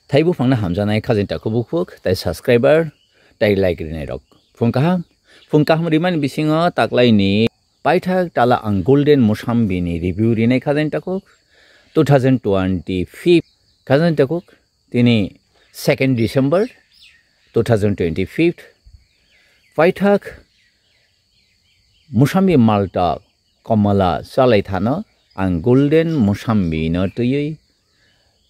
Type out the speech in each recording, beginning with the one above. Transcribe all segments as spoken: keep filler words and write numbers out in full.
Thai buphangno hamjaknai khajani takhuk bukhuk, tai subscriber, tai like rinai rok. Phung kaham, phung kaham rimani bisingo taklaini paithak tala ang Golden Mosambi ni review rinai khajani takhuk, two thousand twenty-five khajani takhuk, tini second December two thousand twenty-five, paithak Mosambi Malta Komala chalai thano ang Golden Mosambi no twiwi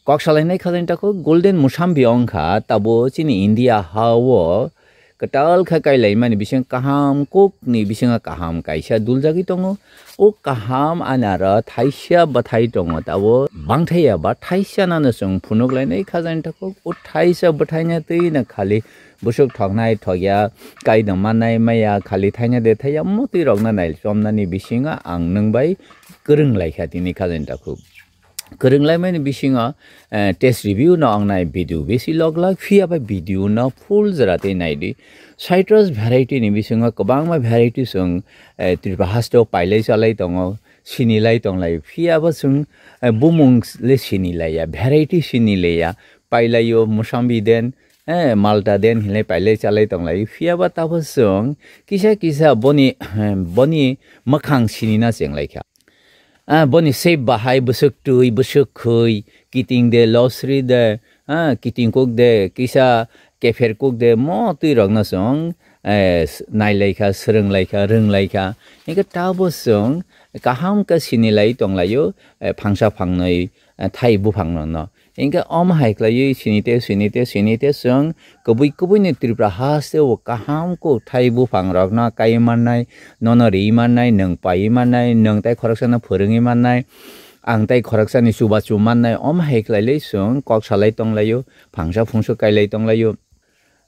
kok salainai khajani takhuk. Golden Mosambi wngkha tabo chini India ha o kwtal khe kailaimani bising kaham kok ni bisingo kaham kaisa duljagwi tongo. O kaham ani aro thaisa bwthai tongo, tabo bangthaya ba thaisa nano chwng phunuk lainai khajani takhuk. O thaisa bwthaino twi no khali bwswk thoknai thokya, kaidom mannai maya, khali thaina de thaya, motwi rokno nai chomnani bisingo ang nwng bai kwrwng laikha tini khajani takhuk. Kwrwng laimani bisingo, eh, test review no ang nai video besi log lak, phiya bai video no full jora tei nai di. Citrus variety ni bisingo kwbangma variety chwng, eh, Tripura haste o pailai chalai tongo, sinilai tonglai, phiya bo chwng, eh, bumung le sinilaiya, variety sinilaiya, pailaio, Mosambi den, eh, Malta den hinlai pailai chalai tonglai. Phiya ba tabo chwng kisa kisa boni, boni mwkhang sinina chenglaikha. Ah, boni shape bahai bwswk twi, bwswk khwi, kiting de, losri de, ah, kiting kuk de, kisa kepher kuk de, mo twi rokno chwng, eh, s-, nailaikha, swrwnglaikha, rwnglaikha. Hinkhe tabo chwng kaham khe sinilai tonglaio, eh, phangsa phangnwi, eh, thai buphang rokno. Hinkhe omo hai khlaiwi sinite, sinite, sinite chwng kwbwi kwbwini Tripura haste o kaham khe thai buphang rokno kaiwi mannai, nono riwi mannai, nwng paiwi mannai, nwng tai khoroksano phwrwngwi mannai, ang tai khoroksani chubachu mannai, omo hai khlailai chwng kok salai tonglaio, phangsa phungsa kailai tonglaio.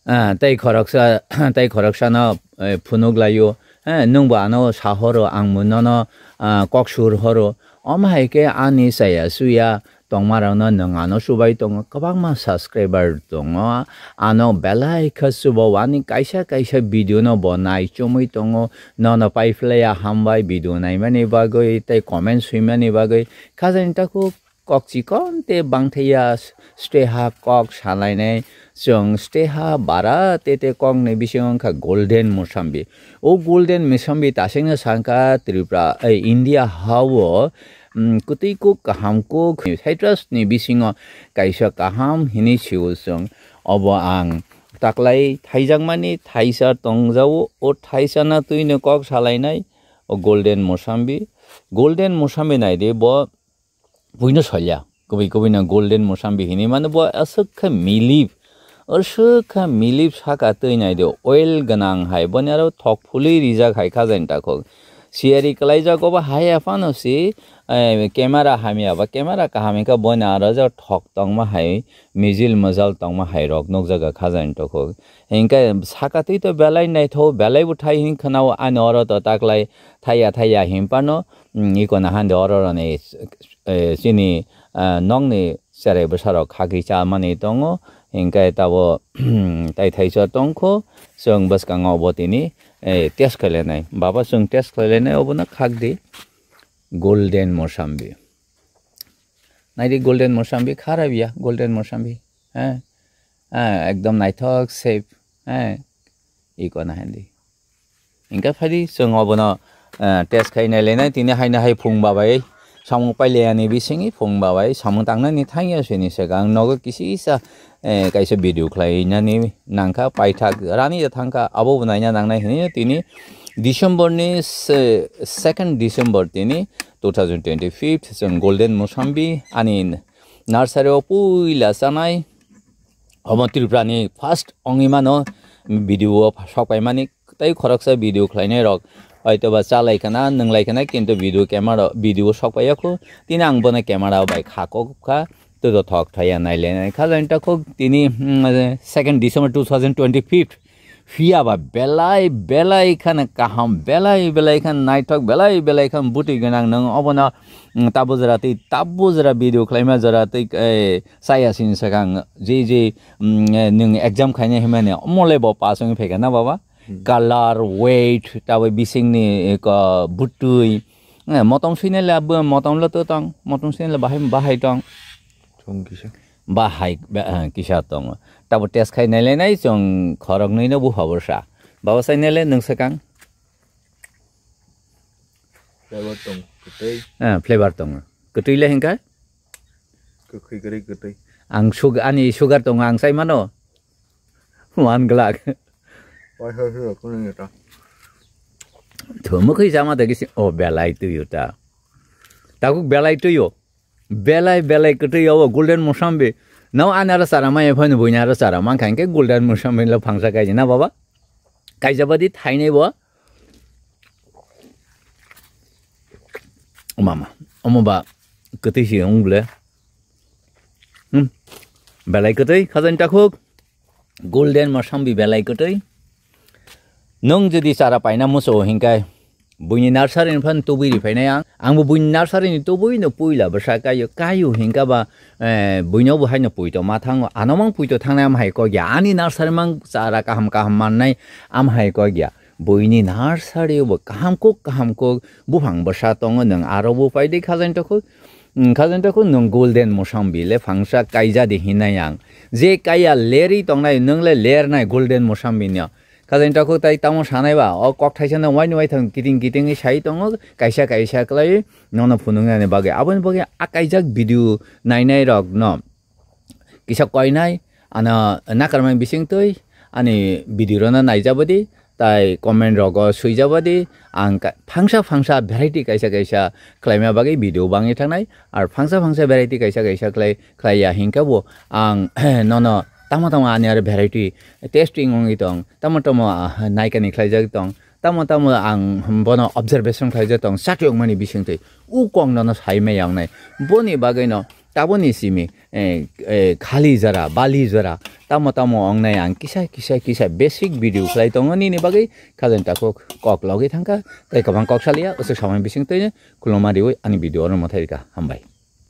Ah, tei khoroksa, tei khoroksano, eh, phunuk laio. Eh, nwngbo ano sa horo, angbo nono, ah, kok sur horo. Omo hai khe ani chaya chuya tongmarokno nwng ano chubai tongo. Kwbangma subscriber tongo. Ano belai khe chubo, ani kaisa kaisa video no bo nai chomwi tongo. Nono pai phlaiya hambai video naimani bagwi tei comment swimani bagwi. Khajani takhuk kok chikon te bangthaya steha kok salainai chwng steha bara te te kokni bisingo wngkha Golden Mosambi. O Golden Mosambi tasingno sangkha Tripura, eh, India hao, mm, kwtwi kuk kaham kuk citrus ni bisingo kaisa kaham hinwi sio chwng. Obo ang taklai thaijakmani thaisa tongjao, o thaisa na twino kok salainai o Golden Mosambi. Golden Mosambi naidi bo buino soilya. Kubui kubui no Golden Mosambi hinwi mano, bo aswk kha milip, aswk kha milip saka twi nai de, oil gwnang hai, boni aro thok phulwi rijak hai khajani takhuk. Siyari kwlaijak obo hai aphano si, eh, camera hamya ba, camera kaham wngkha boni aro je thok tongma hai, mijil majal tongma hai rok nukjago khajani takhuk. Hinkhe saka twi to belai naithok, belai bwthai hinwi khwnao ani oro to taklai thaiya thaiya hinphano, mm, iko nahande oro roni, eh, chini, ah, nokni cherai bwsarok khagwi chamani tongo, hinkhe tabo tai thaisa tongkho, chwng bwskango obo tini, eh, test khlailainai. Baba, chwng test khlailainai obono khakdi Golden Mosambi. Naidi Golden Mosambi kharap ya, Golden Mosambi. Eh, eh, ekdom naithok, safe. Eh, iko nahandi. Hinkhe phaidi chwng obono, eh, test khai nailainai, tini haino hai phung babai samung pailaiani bisingni phung babai samung tangnani thangya sini swkang nogo kisisa, eh, kaisa video khlainani nangkha, paithak rani ya thangkha, abo bo naina nangnai hinwi tini December ni se-, second December tini two thousand twenty-five chwng Golden Mosambi ani nursery o puila chanai. Omo Tripura ni first wngwi mano video o sok paimani, tei khoroksa video khlainai rok hoitoba chalai khna, nwnglai khna, kintu video camera, video sok paiya kho. Tini ang bono camera bai kha kok kha, tei thok thaiya nailainai kha. Jani takhuk tini, mm, second December two thousand twenty-five. Phiya ba belai belai khana kaham, belai belai khana naithok, belai belai khana bwtwi gwnang nwng obono, mm, tabo jora tei tabo jora video khlaima jora tei, eh, chaya sini swkang je je, mm, eh, nwng exam khaina himani omo le bo pass wngwi phaikha na baba? Hmm. Color, weight, tabo bisingni, eh, ko bwtwi, eh, motom swinai le abo motom le to tong, motom swinai le bahai bahai tong. Chong kisa. Bahai, ba, eh, kisa tongo. Tabo test khai nailainai chwng khoroknwino bupha bwsa. Baba sai nailai nwng swkang? Flavor tong, kwtwi. Eh, flavor tongo. Kwtwi le hinkha? Kwkhwi kwrwi kwtwi. Ang sug-, ani sugar tongo, ang sai mano. One glak. Waisa sura kuning ya ta. Thumukhi sama de kisi, oh, belai tuyo ta. Takuk belai tuyo. Belai, belai kwtwi obo golden mosambi. No ani aro chara maya phano buini aro chara mankha hinkhe golden mosambi lo phangsa kaiji na baba? Kaijabadi thainai bo. O mama, omo ba kwtwi si wng bwle. Hmm. Belai kwtwi, Khajani Takhuk. Golden mosambi belai kwtwi. Nwng jodi chara paina muchungo hinkhe, buini nursery ni phan tubui ri phainai ang. Angbo buini nursery ni tubui no puila bwsa kaio, kaio hinkhe ba, eh, buino bo haino puito ma thango. Ano mang puito thangnai am hai kok ya. Ani nursery mang chara kaham kaham mannai am hai kok ya. Buini nursery bo kaham kok, kaham kok buphang bwsa tongo, nwng aro bo paidi Khajani Takhuk. Hmm, Khajani Takhuk nwng golden mosambi le phangsa kaijadi hinai ang. Je kaiya lerwi tongnai, nwng le lernai golden mosambi no. Khajani Takhuk tai tamo sanai ba, o kok thaisa no waini waithang kiting kiting sai tongo, kaisa kaisa kwlai nono phunuknani bagwi. Aboni bagwi a kaijak video nainai rok no kisa koinai, ano nakarmani bisingtwi ani video rono naijabadi, tai comment rogo swijabadi, ang ka-, phangsa phangsa variety kaisa kaisa khlaima bagwi video bangwi thangnai, ar phangsa phangsa variety kaisa kaisa khlai, khlaiya hinkhe bo ang nono tamo tamo ani aro variety testing wngwi tong, tamo tamo, ah, naikani khlaijak tong, tamo tamo ang bono observation khlaijak tong, chati wngmani bisingtwi u kok nono sai maya wngnai. Boni bagwino taboni simi, eh, eh, khali jora, bali jora, tamo tamo wngnai ang kisa, kisa, kisa basic video khlai tongo nini bagwi. Khajani Takhuk kok logwi thangkha, tei kwbang kok salia, usuk samani bisingtwi khuluma riwi ani video oro mwthai rikha. Hambai.